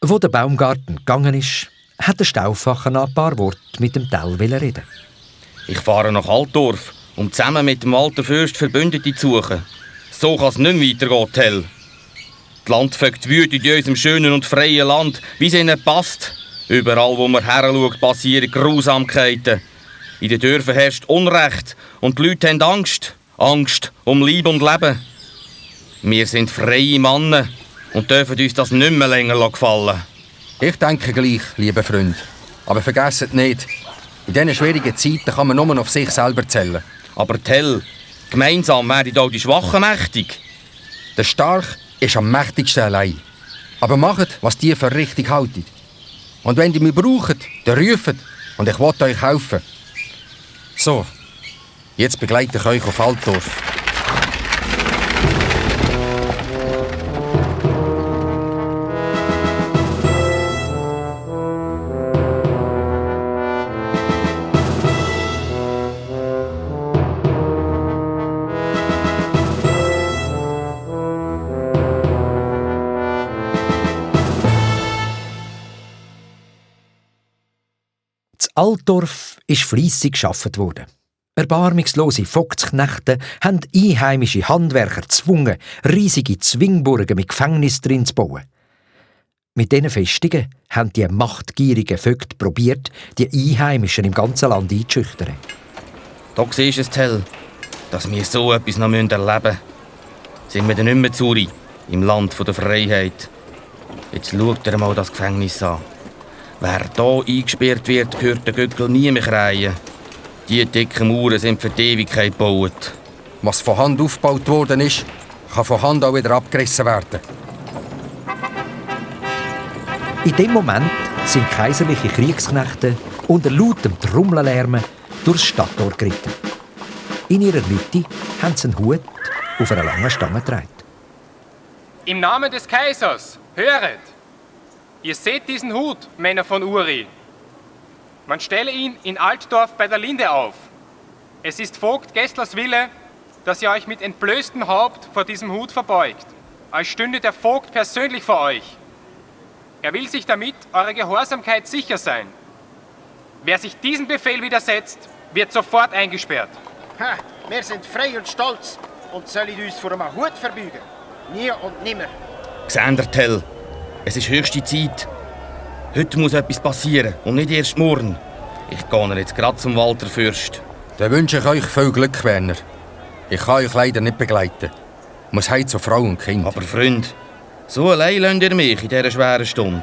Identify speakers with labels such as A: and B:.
A: Wo der Baumgarten gegangen ist, hat der Stauffacher noch ein paar Worte mit dem Tell reden.
B: Ich fahre nach Altdorf, um zusammen mit dem alten Fürst Verbündete zu suchen. So kann es nicht weitergehen, Tell. Die Landvögte wüten in unserem schönen und freien Land, wie es ihnen passt. Überall, wo man heranschaut, passieren Grausamkeiten. In den Dörfern herrscht Unrecht und die Leute haben Angst. Angst um Leib und Leben. Wir sind freie Männer und dürfen uns das nicht mehr länger gefallen.
C: Ich denke gleich, lieber Freund. Aber vergesst nicht, in diesen schwierigen Zeiten kann man nur auf sich selber zählen.
B: Aber Tell, gemeinsam werden auch die Schwachen mächtig.
C: Der Stark ist am mächtigsten allein. Aber macht, was die für richtig halten. Und wenn ihr mich braucht, dann ruft und ich will euch helfen. So, jetzt begleite ich euch auf Altdorf.
A: Altdorf ist fleissig gearbeitet worden. Erbarmungslose Vogtsknechte haben einheimische Handwerker gezwungen, riesige Zwingburgen mit Gefängnissen drin zu bauen. Mit diesen Festungen haben die machtgierigen Vögte probiert, die Einheimischen im ganzen Land einzuschüchtern.
B: Da siehst du es, Tell, dass wir so etwas noch erleben müssen. Sind wir dann nicht mehr Zürich, im Land der Freiheit. Jetzt schaut dir mal das Gefängnis an. Wer hier eingesperrt wird, hört den Göckel nie mehr kreien. Die dicken Mauern sind für die Ewigkeit gebaut.
C: Was von Hand aufgebaut worden ist, kann von Hand auch wieder abgerissen werden.
A: In dem Moment sind kaiserliche Kriegsknechte unter lautem Trommellärmen durchs Stadttor geritten. In ihrer Mitte haben sie einen Hut auf einer langen Stange getragen.
D: Im Namen des Kaisers, höret! Ihr seht diesen Hut, Männer von Uri. Man stelle ihn in Altdorf bei der Linde auf. Es ist Vogt Gestlers Wille, dass ihr euch mit entblößtem Haupt vor diesem Hut verbeugt, als stünde der Vogt persönlich vor euch. Er will sich damit eurer Gehorsamkeit sicher sein. Wer sich diesem Befehl widersetzt, wird sofort eingesperrt.
E: Ha, wir sind frei und stolz und sollen uns vor einem Hut verbeugen. Nie und nimmer.
B: Xander, Tell, es ist höchste Zeit. Heute muss etwas passieren und nicht erst morgen. Ich gehe jetzt gerade zum Walter Fürst.
C: Dann wünsche ich euch viel Glück, Werner. Ich kann euch leider nicht begleiten. Ich muss heim zu Frau und Kind.
B: Aber Freund, so allein lasst ihr mich in dieser schweren Stunde.